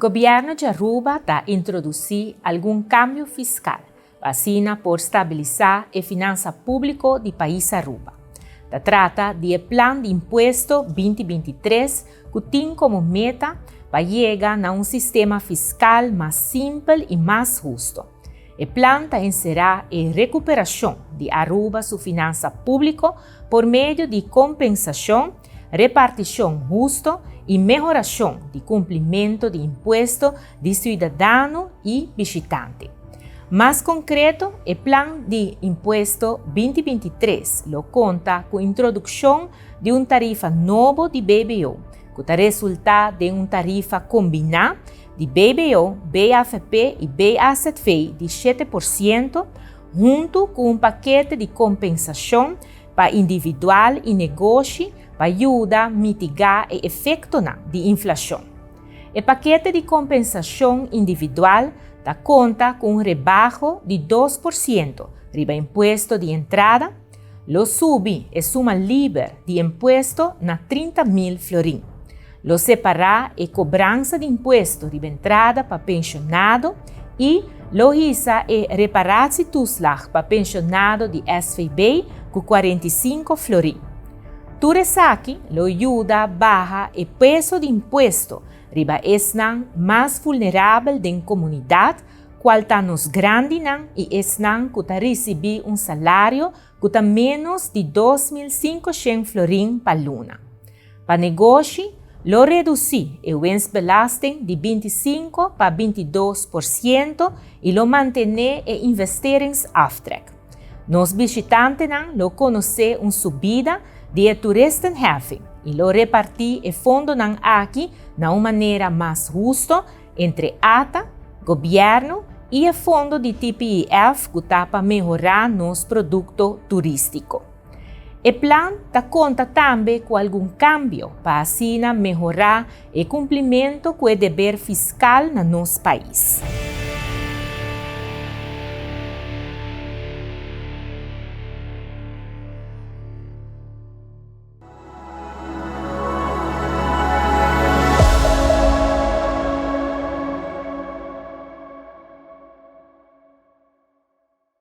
Gobierno di Aruba ta introduci algun cambio fiscal pa asina por stabilisa e finansa publico di pais Aruba. Ta trata di e Plan di Impuesto 2023 cu tin como meta pa yega na un sistema fiscal mas simpel y mas husto. E plan ta encera e recuperacion di Aruba su finansa publico por medio di compensacion, reparticion husto y mehoracion di cumplimento di impuesto di ciudadano y bishitante. Mas concreto, e Plan di Impuesto 2023 lo conta cu introduccion di un tarifa nobo di BBO, cu ta resulta den un tarifa combina di BBO, BAFP y BAZV di 7%, hunto cu un pakete di compensacion pa individual y negoshi pa yuda mitiga e efectonan di inflacion. E pakete di compensacion individual ta conta cu un rebaho di 2% riba impuesto di entrada, lo subi e suma liber di impuesto na 30.000 florin. Lo separa e cobransa di impuesto riba entrada pa pensionado y lo hisa e reparatietoeslag pa pensionado di SVB cu 45 florin. Tur esaki lo yuda baha e peso di impuesto riba esnan mas vulnerabel den comunidad, cual ta nos grandinan y esnan cu ta ricibi un salario cu ta menos di 2.500 florin pa luna. Pa negoshi, lo reduci e winstbelasting di 25 pa 22% y lo mantene e investeringsaftrek. Nos bishitantenan lo conoce un subida di e toeristenheffing y lo reparti e fondonan aki na un manera mas husto entre ATA, gobierno y e fondo di TPIF cu ta pa mehora nos producto turistico. E plan ta conta tambe cu algun cambio pa asina mehora e cumplimento cu e deber fiscal na nos pais.